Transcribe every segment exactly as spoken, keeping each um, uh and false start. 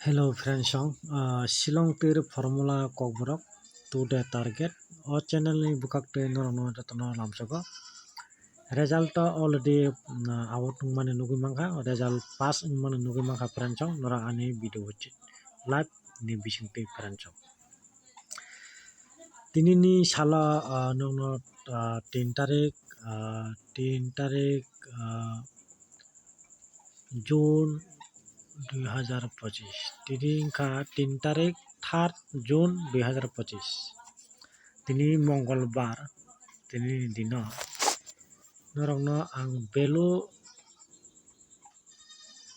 Hello friends song, ah, Shillong tir formula kokborok today target. O channel ni bwkhak twi norokno jotono lamsogo. Result to already, ah, out wngmani nugwi mankha, result pass wngmani nugwi mankha friends song, norok ani video live ni bisingtwi friends song. Tinini salo, ah, nokno, ah, tin tarik, ah, tin tarik, ah, June dui hazar pochis. Tini wngkha tin tarik, third June dui hazar pochis. Tini Mongolbar, tini dino norokno ang value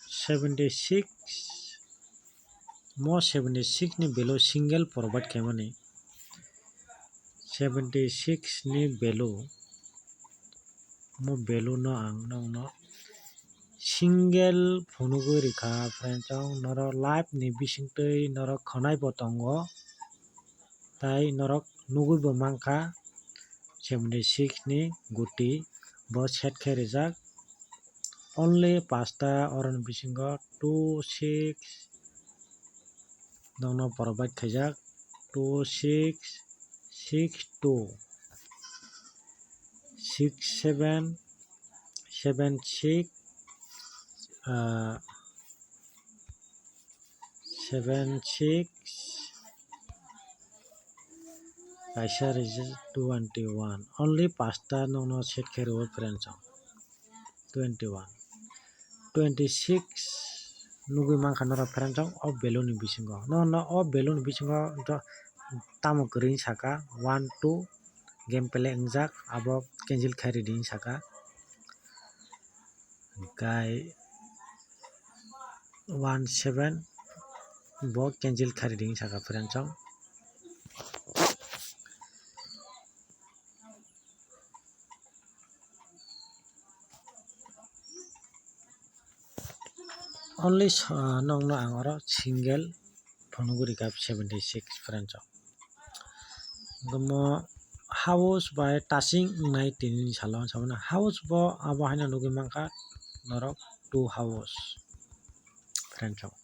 seventy six, mo seventy six ni value single provide khaimani, seventy six ni value, mo value no ang nokno single phunugwi rikha friends song, norok live ni bisingtwi norok khwnai bo tongo, tai norok nugwi bo mankha seventy six ni guti bo set khe rijak. Only pasta oroni bisingo two six nokno provide khaijak, two six six two, six seven seven six, ah, seven six, kaisa rijak twenty one. Only pasta nokno set khe rwo friends song. Twenty one, twenty six nugwi mankha norok friends song o value ni bisingo. Nono o value ni bisingo tamo kwrwi saka, one two game play wngjak, abo cancel khai ridi saka. Hwnkhe one seven bo cancel khai ridi saka friends song. Only, ah, nokno ang oro single phunugwi rikha seventy six friends song. Omo house bai touching wngnai tini salo, house bo abo haino nugwi mankha norok two house friends song.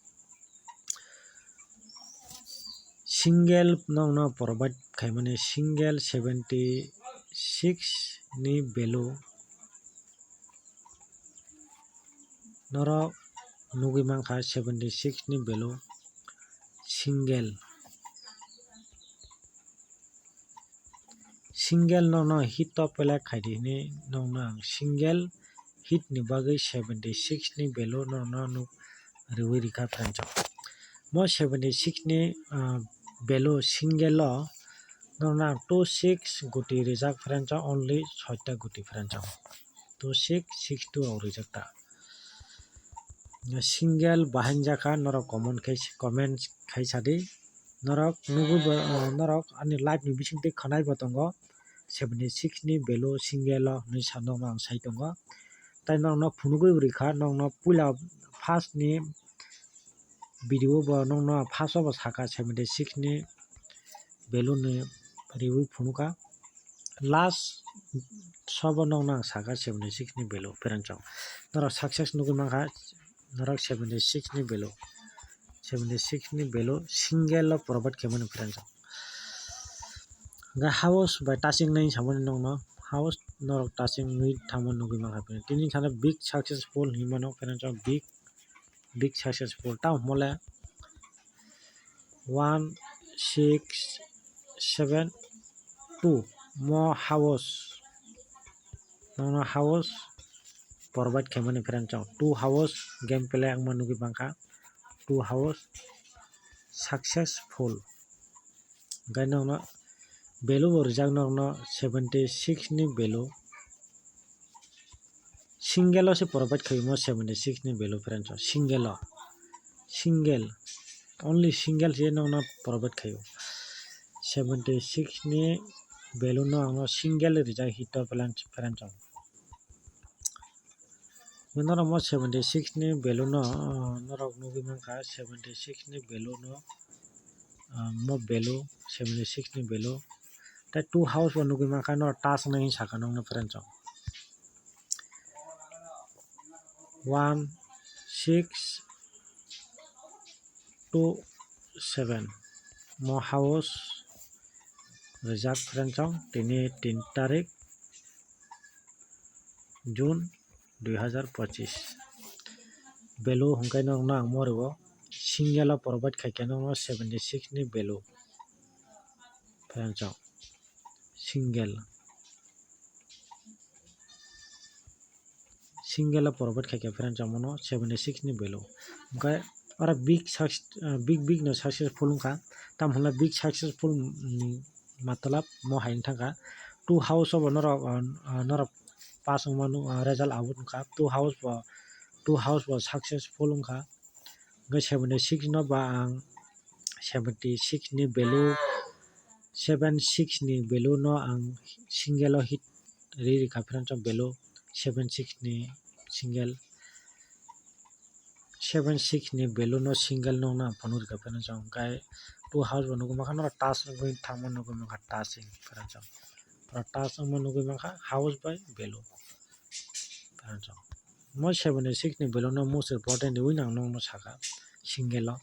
Single nokno provide khaimani single seventy six ni value norok nugwi mankha seventy six ni value single. Single nokno hit to play khaidi hinwi nokno ang single hit ni bagwi seventy six ni value nokno nuk riwi rikha friends song. Mo seventy six ni, ah, value single o nokno ang two six guti rijak friends song, only soita guti friends song. Two six six two rok rijak ta. Single bahan jakha norok comment khai, comment khai sadi. Norok nugwi bo, ah, norok ani live ni bisingtwi khwnai bo tongo. Seventy six ni value single o hinwi sa nokno ang sai tongo. Tai norokno phunugwi bo rikha, nokno puila first ni video bo nokno first o bo saka seventy six ni value ni riwi phunukha. Last sobo nokno ang saka seventy six ni value friends song. Norok success nugwi mankha, norok seventy six ni value, seventy six ni value single o provide khaimani friends song. Hwnkhe house bai touching nai samani nokno, house norok touching nwi thangma nugwi mankha. Tini khana big successful hinwi mano friends song, big big successful. Tamo hwnle one six seven two mo house, nono house provide khaimani friends song, two house game play wngma nugwi mankha, two house successful. Hwnkhe nokno value bo rijak nokno seventy six ni value. Single o se provide khaio mo seventy six ni value friends o. Single o. Single. Only single se nokno provide khaio. Seventy six ni value no ang no single rijak hit to friends o. Norok mo seventy six ni value no, ah, norok nugwi mankha seventy six ni value no, ah, mo value seventy six ni value. Tai two house bo nugwi mankha norok touch nai hinwi saka nokno friends o. One six two seven. Mo house rijak friend chong, tini tin tarik June dui hazar pochis. Value hwnkhe nokno ang mo rio single o provide khaikhe nokno seventy six ni value friend chong, single. Single o provide khaikha friend chong, mono seventy six ni value. Hwnkhe oro big success, big big no successful wngkha. Tamo hwnle big successful ni matlab mo hai wngkha two house o bo norok, norok pass wngmano, result out wngkha. Two house bo, two house bo successful wngkha. Hwnkhe seventy six no ba ang seventy six ni value, seven six ni value no ang single o hit ri rikha friend chong, value seven six ni single, seven six ni value no single no ang phunuk rikha friend chong. Hwnkhe two house bo nugwi mankha, norok touch wngwi thangma nugwi mankha, touch wng friend chong, touch wngma nugwi mankha house bai value friend chong. Mo seventy six ni value no most important wi nang nokno sakha single o.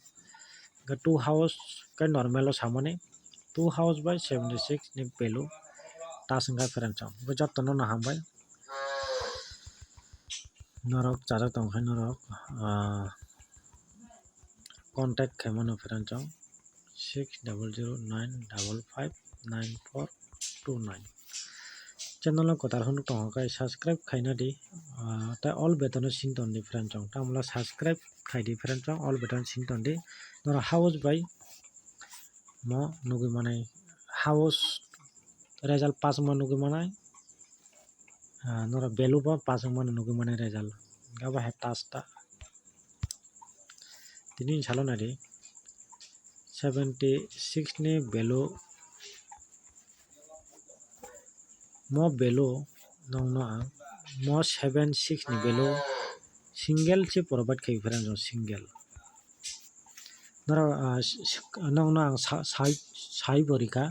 Hwnkhe two house khe normal o samani, two house bai seventy six ni value touch wngkha friend chong. Bo jotono no hambai. Norok chajak tongkhe norok, ah, contact khaimano friend chong six double zero nine double five nine four two nine. Channel no kwtal hwnwi tongkha khe subscribe khaina di, ah, tei all button no sing ton di friend chong. Tamla subscribe khai di friend chong, all button sing ton di. Norok house bai mo nugwi manai, house result pass wngma nugwi manai, ah, norok value bo pass wngmano nugwi manai result. Abo hai touch ta. Tini salo nai di, seventy six ni value, mo value nokno ang mo seven six ni value single se provide khai friend chong, single. Norok, ah, s-, s-, nokno ang sa-, sai, sai bo rikha.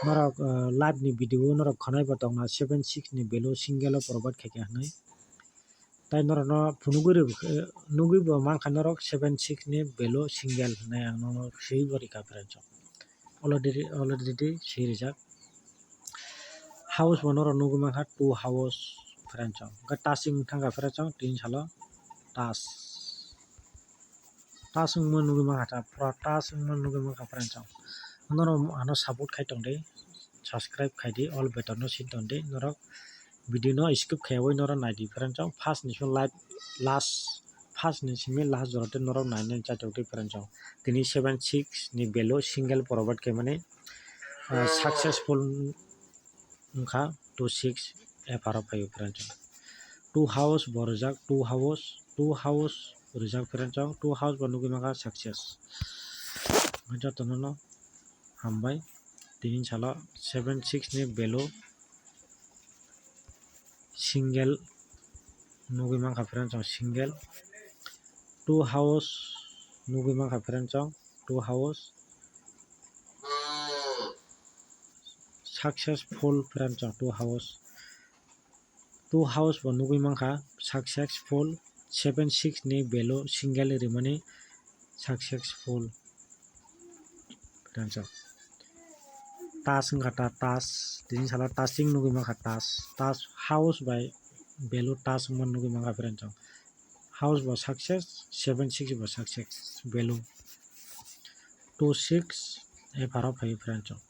Norok, ah, live ni video norok khwnai bo tongna seven six ni value single o provide khaikha hwnwi. Tai norokno phunugwi rw-, eh, nugwi bo mankha norok seven six ni value single hwnwi ang nono swi bo rikha friend chong. Already, already swi rijak. House bo norok nugwi mankha two house friend chong. Hwnkhe touch wng thangkha friend chong, tini salo touch. Touch wngma nugwi mankha ta, pura touch wngma nugwi mankha friend chong. Norok ano support khai tongdi, subscribe khaidi, all button no sing tongdi. Norok video no skip khaiwi norok naidi friend chong, first ni simi live last, first ni simi last jora tei norok nainai chajak di friend chong. Tini seven six ni value single provide khaimani, ah, successful wngkha two six, eparo phaio friend chong. Two house bo rijak, two house, two house rijak friend chong, two house bo nugwi mankha success. Jotono no hambai. Tini salo seven six ni value single nugwi mankha friend chong, single. Two house nugwi mankha friend chong, two house successful friend chong, two house. Two house bo nugwi mankha successful, seven six ni value single rimani successful. Friend chong, touch wngkha ta, touch, tini salo touching nugwi mankha, touch, touch house bai value touch wngma nugwi mankha friend chong. House bo success, seven six bo success, value two six, eparo phaio friend chong.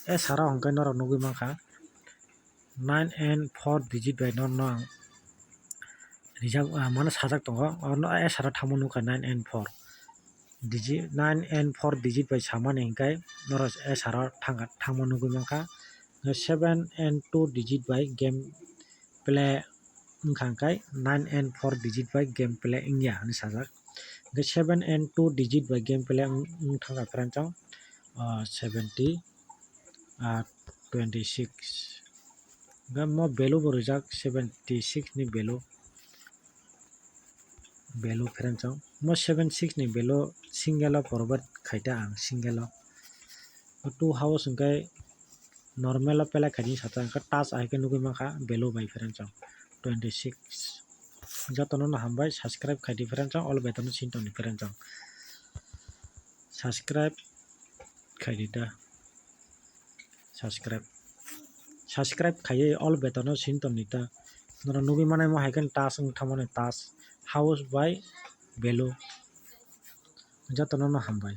Esaro hwnkhe norok nugwi mankha nine and four digit bai norokno ang rijak, ah, mano sajak tongo. Oro esaro thangma nukha nine and four digit, nine and four digit bai samani hwnkhe norok esaro thangkha, thangma nugwi mankha. Seven and two digit bai game play wngkha hwnkhe nine and four digit bai game play wngya hinwi sajak. Hwnkhe seven and two digit bai game play wng, wng thangkha friend chong, ah, seventy, ah, twenty six. Hwnkhe mo value bo rijak seventy six ni value, value friend chong. Mo seven six ni value single o provide khaita ang, single o. Two house hwnkhe normal o play khaidi sata, hwnkhe touch ahai khe nugwi mankha value bai friend chong twenty six. Jotono no hambai, subscribe khaidi friends, all button no sintoni friends. Subscribe khaidi da. Subscribe. Subscribe khaiwi all button no sintoni ta. Noro nugwi manai mo hai khe task wng thangmani task. House by value. Jotono no hambai.